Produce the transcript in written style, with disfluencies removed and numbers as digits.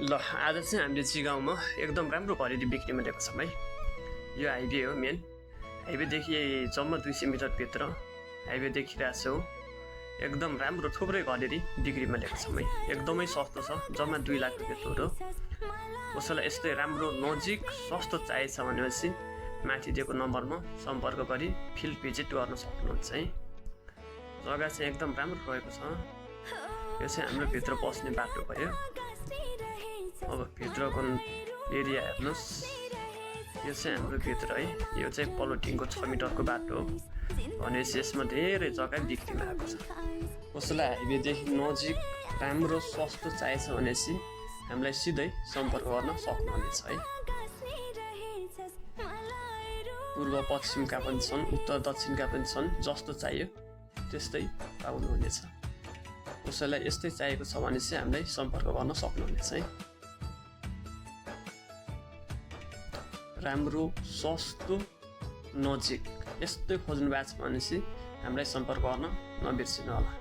ल आज चाहिँ हामीले चिगाउँमा एकदम राम्रो खरेडी बिक्रीमा ल्याएको छौँ है। यो हाइवे हो, मेन हाइवेदेखि जम्मा 200 मिटरभित्र हाइवे देखिरहेको छ। एकदम राम्रो थुप्रै खरेडी बिक्रीमा ल्याएको छौँ है। एकदमै सस्तो छ, जम्मा 2 लाख रुपियाँ तोर हो। कसैलाई यस्तै राम्रो नजिक सस्तो चाहिएको छ भनेपछि माथि दिएको नम्बरमा सम्पर्क गरी फिल्ड भिजिट गर्न सक्नुहुन्छ है। जग्गा चाहिँ एकदम राम्रो रहेको छ। यो चाहिँ हाम्रो भित्र पस्ने बाटो भयो। अब भित्रको एरिया हेर्नुहोस्, यो चाहिँ हाम्रो भित्र है। यो चाहिँ पलोटिङको 6 मिटरको बाटो हो भनेपछि यसमा धेरै जग्गा बिक्रीमा आएको छ। कसैलाई हाइवेदेखि नजिक राम्रो सस्तो चाहिएको छ भनेपछि हामीलाई सिधै सम्पर्क गर्न सक्नुहुनेछ है। पूर्व पश्चिमका पनि छन्, उत्तर दक्षिणका पनि छन्, जस्तो चाहियो त्यस्तै पाउनुहुनेछ। कसैलाई यस्तै चाहिएको छ भने चाहिँ हामीलाई सम्पर्क गर्न सक्नुहुनेछ है। राम्रो सस्तो नजिक यस्तै खोज्नु भएको छ भनेपछि हामीलाई सम्पर्क गर्न नबिर्सिनु होला।